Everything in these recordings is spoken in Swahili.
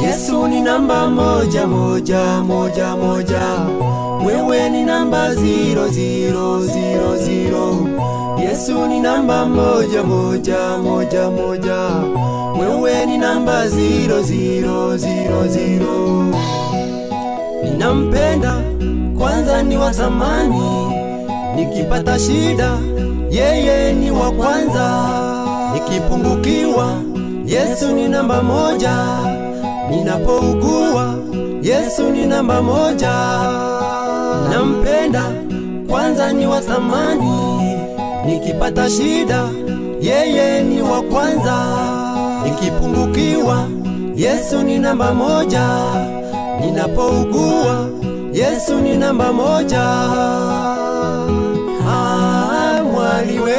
Yesu ni namba 1 1 1 1, wewe ni namba 0 0 0 0. Yesu ni namba 1 1 1 1, wewe ni namba 0 0 0 0. Ninampenda kwanza ni wa thamani, nikipata shida yeye ni wa kwanza, nikipungukiwa Yesu ni namba 1, ninapougua Yesu ni namba 1. Nampenda kwanza ni wa thamani, nikipata shida yeye ni wa kwanza, nikipungukiwa Yesu ni namba 1, ninapougua Yesu ni namba 1. Ah, mwaliwe.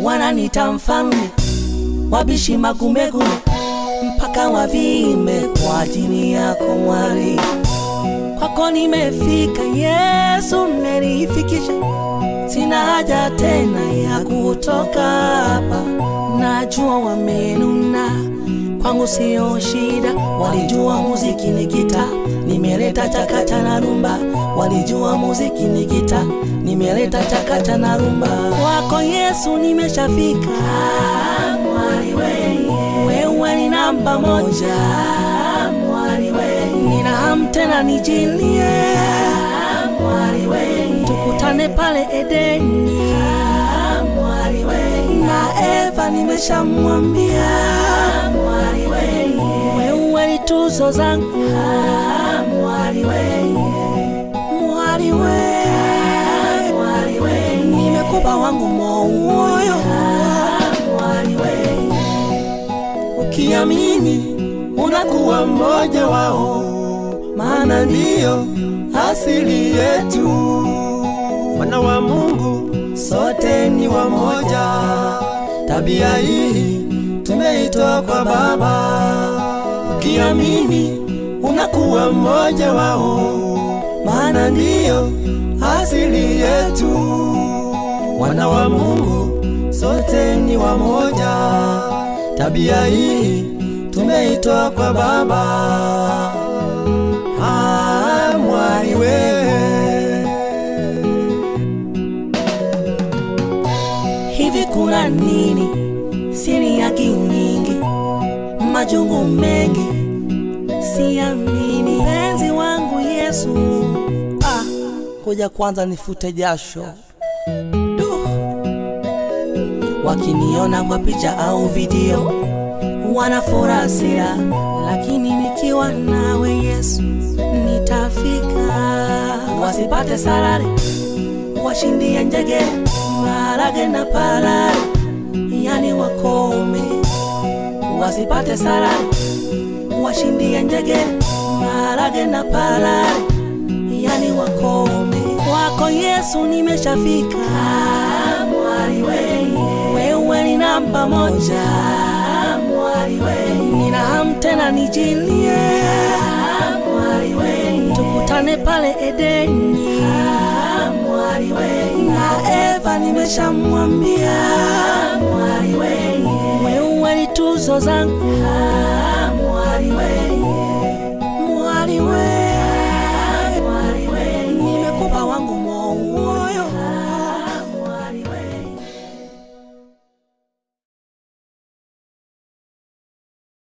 Wananiita mfalme, wabishi magumegume, mpaka wavime kwa ajili yako mwali. Kwako nimefika Yesu, umenifikisha, sina haja tena ya kutoka hapa. Najua wamenuna, kwangu sio shida. Walijua muziki ni gita, nimeleta chakacha na rumba. Walijua muziki ni gita, nimeleta chakacha na rumba. Kwako Yesu nimeshafika, wewe ni namba 1. Nina hamu tena nijilie, tukutane pale Edeni. Na Eva nimeshamwambia, wewe ni tuzo zangu. Mwaliwe, nimekupa wangu moyo. Ukiamini unakuwa mmoja wao, maana ndiyo asili yetu. Wana wa Mungu sote ni wamoja, tabia hii tumeitoa kwa Baba. Ukiamini unakuwa mmoja wao, maana ndiyo asili yetu. Wana wa Mungu sote ni wamoja, tabia hii tumeitoa kwa Baba. Ah, mwaliwe. Hivi kuna nini? Siri ya kinyingi, majungu mengi, siamini. Penzi wangu Yesu, ah, ngoja kwanza nifute jasho. Wakiniona kwa picha au video wanafurahia, lakini nikiwa nawe Yesu nitafika. Wasipate salari, washindie njege, maharage na parare, yani wakome. Wasipate salari, washindie njege, maharage na parare, yani wakome. Kwako Yesu nimeshafika, wewe ni namba 1. Nina hamu tena nijilie, tukutane pale Edeni. Na Eva nimeshamwambia, wewe ni tuzo zangu.